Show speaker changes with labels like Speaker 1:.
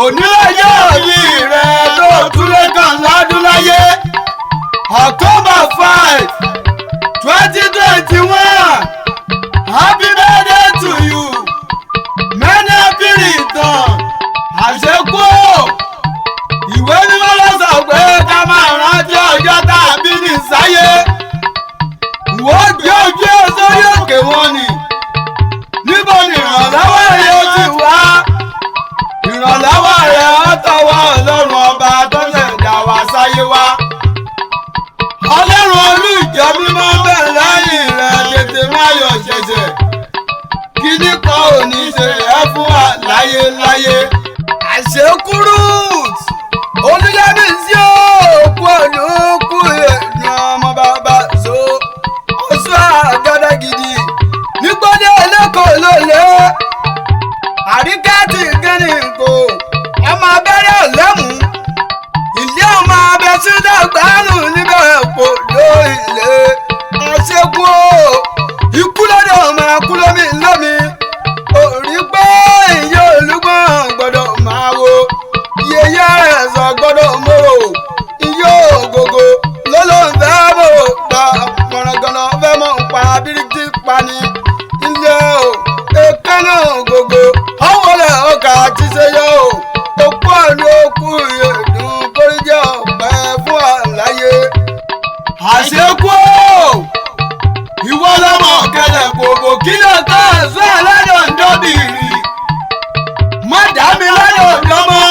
Speaker 1: Onílọ́jọ́ òbí rẹ̀ tó túlé kan lọ́dún láyé, October 5, 2021. Happy birthday to you, many happy return. Àṣekú ìwé mímọ́ ló sọ pé ká máa rántí ọjọ́ tá a bí ní sáyé. Wọ́n gbé ojú ẹ sórí òkè wọn ni. Níbo ni ìrànlọ́wọ́ rẹ ó ti wá? Ìrànlọ́wọ́ rẹ ó tọwọ́ Ọlọ́run Ọba tó ṣẹ̀dá wa sáyé wá. Ọlọ́run olú ìjọ mímọ́ bẹ̀ lẹ́yìn rẹ̀, tètè má yọ̀ ṣẹ̀ṣẹ̀. Kíní kan ò ní ṣe ẹ́ fún wa láyé láyé. Àṣekúrú olùyẹmí sí òkú ọdún ní ọmọ bàbá so oṣù àgádágidi nígbọ́dé ẹlẹ́kọ̀ọ́ lólè àríkẹ́tì gíní kò ọmọ abẹ́rẹ́ ọ̀lẹ́mú ilé ọmọ abẹ sídàgbàánù níbẹ̀ kò ló ilé. Àṣekú o, ikú lọ́dọ̀ ọmọ akú lómi lómi òrí pé ìyá olúgbọ́n gbọ́dọ̀ máa wo yẹyẹ ẹ̀sán gbọ́dọ̀ mòrò ìyá ògògò lọ́lọ́fẹ́ mòrò gba mọ̀ràngànà fẹ́ mọ̀ ń pa bíríkì pani ilé o èkánná ògògò ọwọ́lẹ̀ ọkà ti ṣe yọ o òkú àlọ́ òkú ìyẹ̀dùn kórìjẹ́ ọ̀pẹ fún àlàyé. Àṣekú o, ìwọ lọmọ kẹlẹ kòkò kí ló ká ẹ̀sọ́ ẹlẹ́dọ̀ ń dọ́bìrì má dá mi lọ́dọ̀ dọ́mọ́.